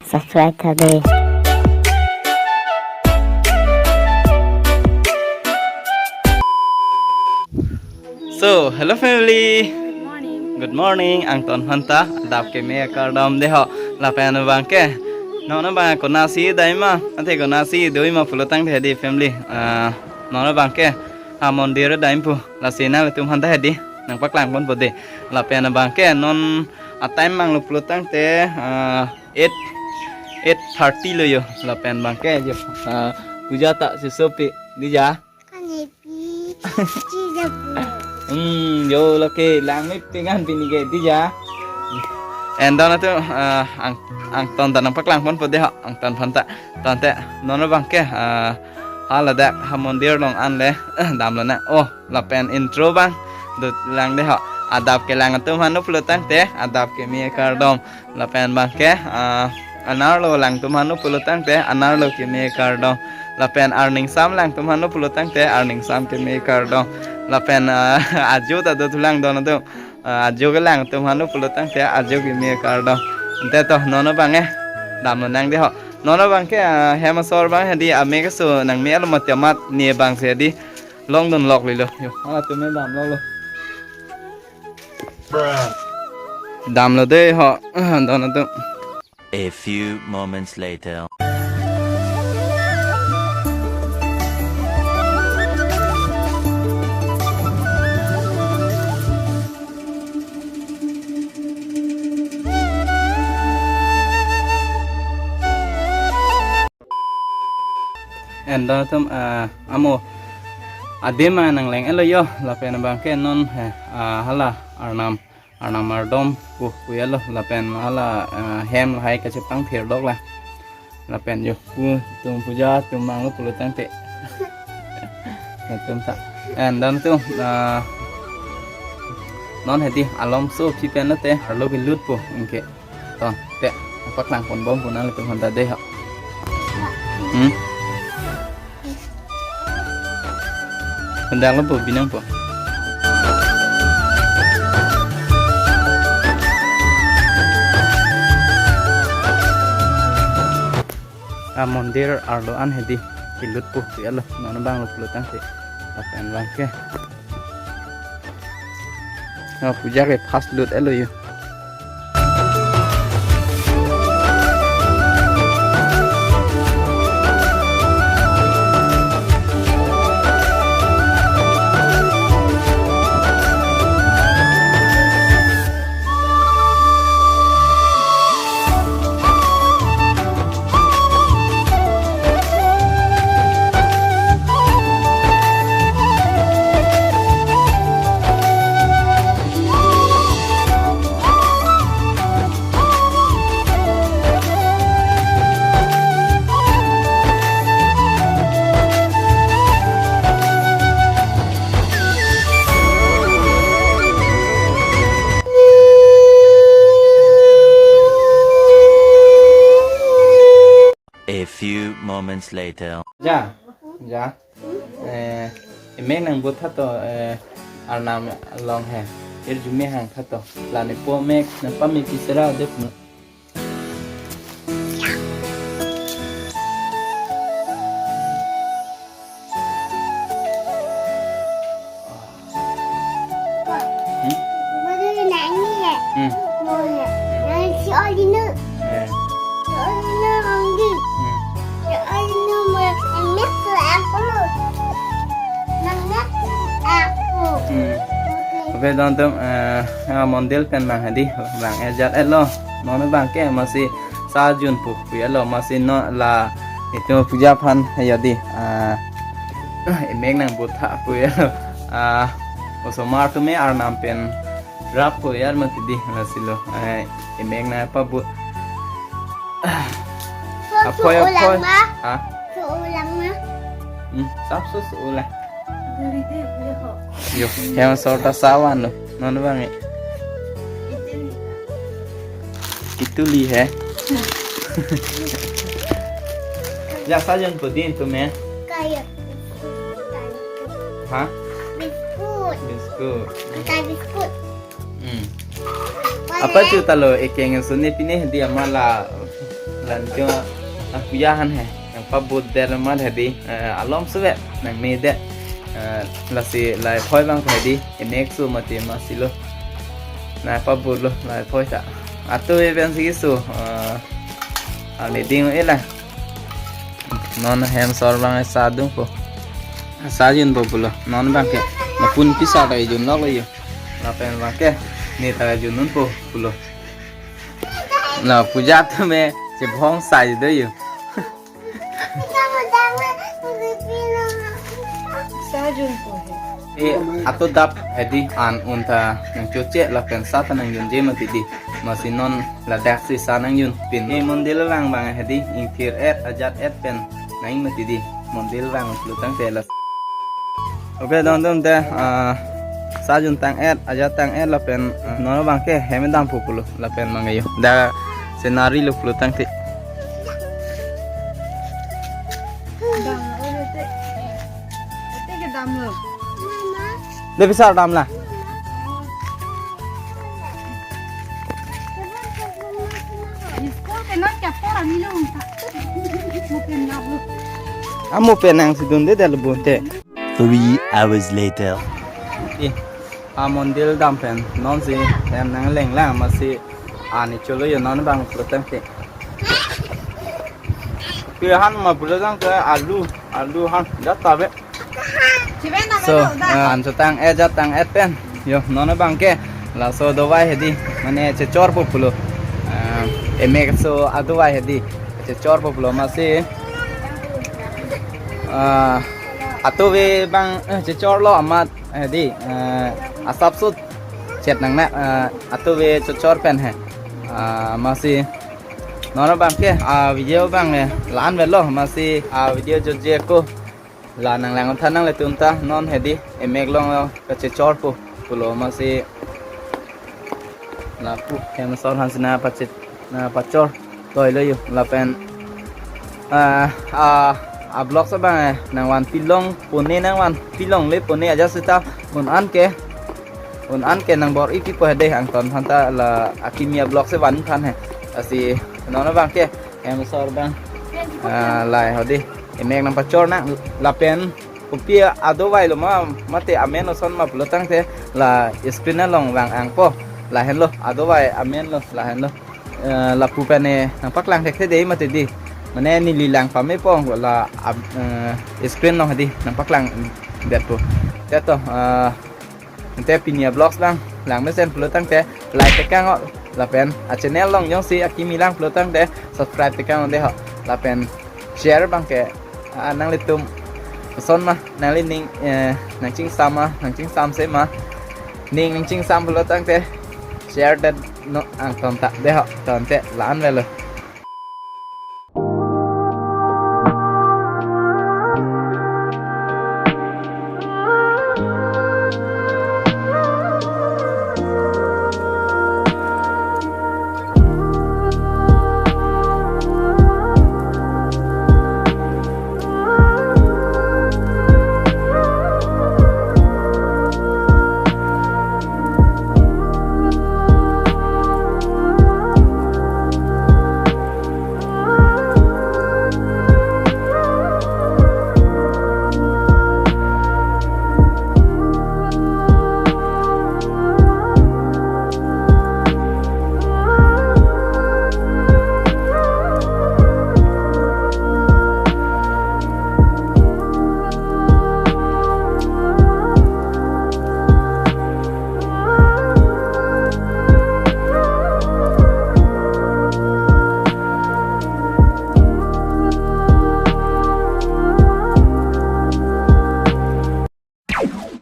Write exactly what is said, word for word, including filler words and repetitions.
Subscribe tha dei. So, hello family. Good morning. Good morning. Angton aphanta adap keme kardom dei ho. Lapen abangke, non abang konatsi dai ma, athe konatsi doi ma pulo tangte dei family. Ah, non abangke, ah, mondir dai pu. Lasi nanglitum aphanta dei nangpaklang ponpo dei. Lapen abangke non a-time manglo pulo tangte, ah, eight, eight thirty lo yo. Lapen abangke yo, ah, puja ta si sopi dei ja. Kanepi, chijapu. Hmm, yo, lake lang ni pingan pini ke dei ja. And dono tu, ah, ang, angton ta nangpaklang ponpo dei ho, angton aphanta. Tangte non abangke, ah, haladak ha mondir along an le, eh, damlo na. Oh, lapen intro abang dut lang dei ho. Adap kelang atum aphan pulo tangte adap keme kardom. Lapen abangke, ah, anerlo lang atum aphan pulo tangte anerlo keme kardom. Lapen arningsam lang atum aphan pulo tangte arningsam keme kardom. Lapen, ah, ajo ta dothulang dono tu. Ah, ajo kelang atum aphan pulo tangte ajo keme kardom. Ante to non abang eh, damlo nang dei ho. Non abangke, ah, hem asor abang dei amek keso nangme alo mati amat ne abang si dei longdun lok lilo. Yo, halatum me damlo lo. Damlo dei ho, dono tu. A few moments later. And dono atum, ah, amo adim ma nangleng-et lo yo, lapen abangke non he, ah, hala arnam, arnam ardom pu pu-et lo, lapen hala, ah, hem lahai kachepangphir dok la. Lapen yo, pu atum puja atum manglo pulo tangte. Atum ta. And dono atum, ah, non dei alomso aphi pen lote arlo kelut po, anke. To, te, paklang ponbom pu nanglitum aphanta dei ho. Hmm? Pendak lo po binong po. Ah, mondir arlo an dei kelut po, ya lo, non abang lo pulo tangte. Lapen abangke. Ah, puja ke fast lut-et lo yo. A few moments later. Ja, ja. Eh, emek nangbut tha to, eh, arnam along he. Irjume hang tha to. La nepo mek, nangpamek kisera dep no. Hmm? Hmm. Hmm. Hmm. Oke, dono atum, eh, ah, mondir pen nang dei, bang ajat-et lo. Non abangke masi sa jun pu pu-et lo, masi non la itum puja aphan ya dei. Ah, emek nangbut tha pu-et lo. Ah, osomar atum me arnam pen rap pu-et mati dei, lasi lo. Eh, emek nangpabut. Apoi, apoi. Ulang ma? Ha? Su ulang ma? Hmm, sap su su ulang. Yo, hem asor ta sawan lo. Non abang eh. Itu li he. Ya, sa jun pu dei itum eh. Kayak. Ha? Biskut. Biskut. Angkai biskut. Hmm. Apa tu talo ekeng suni pine dei amat la Lan cho, ah, kuya han he. Nangpabut der mat hedi, eh, alom suwe, nangme de. Eh, lasi lai phoi bang hedi, enek su mati masilo. Nangpabut lo, lai phoi ta. Atu e ben si su, eh, ani ding e la. Non hem sor bang sa dung po. Sa jun po pulo. Non bang ke. Lapu pisa ta jun lok lo yo. Lapen bang ke. Ne ta jun non po pulo. La puja tu me chebong sai do yo. Sa jun po he. E, atu dap hedi an un ta nangchoche lapen sa ta nangjunje mati di. Masi non ladak si sa nangjun pin. E, mondir vang bang hedi ingthir et ajat et pen nang mati di. Mondir vang lo tangte la. Okay, don don te, ah, sa jun tang et, ajat tang et lapen, ah, non bang ke hem dampo pulo lapen mang yo. Da scenery lo pulo tangte. Dam, oh, ate. Ate ke dam lo. Mama. De pisa dam la. School ke non kya pora ni lo ta. Mo pen na lo. Amo penang si dun de dal bunte. Three hours later. Eh, a mondir dam pen non si em nang leng lang masi ani cholo yo non bang pulo tangte. Ke han ma pulo tangte alu, alu han jat ta be. So, ah, an so tang et jat tang et pen. Yo, non bang ke. Laso dovai hedi. Mane chechor po pulo. Ah, emek so adovai hedi. Chechor po pulo masi. Ah, atu ve bang, eh, chechor lo amat hedi. Eh, asap sut chet nang na, eh, atu ve chechor pen he. Ah, masi. Non bang ke, ah, video bang, eh, lan velo masi, ah, video jo je ko. La nang lang than nanglitum ta non hedi emek along lo kachechor po pulo masi lapu hem sor han si nangpachet nangpachor toi lo yo lapen ah ah a vlog sa bang eh nangvan pilong pone nangvan pilong le pone aja seta un an ke un an ke nang bor-i pipo hedi angton han ta la akimi a vlog si van than he asi non bang ke hem sor bang ah lai hedi emek nangpachor nang lapen kopi adovai lo ma mate amen oson ma pulo tangte la screen along vang angpo lahenlo adovai amen lo lahenlo eh, lapu pen eh nangpaklang thekthe dei mati di mane neli lang pame pong la ab- eh, screen along hedi nangpaklang detpo te to eh, ante pini a vlogs lang lang mesen pulo tangte like tekang o lapen a channel along jongsi akimi lang pulo tangte subscribe tekang o de ho lapen share bang ke ah, nanglitum son ma nangli ning eh, nangchingsam ma nangchingsam se ma ning nangchingsam pulo tangte share det no angton ta de ho tangte lan velo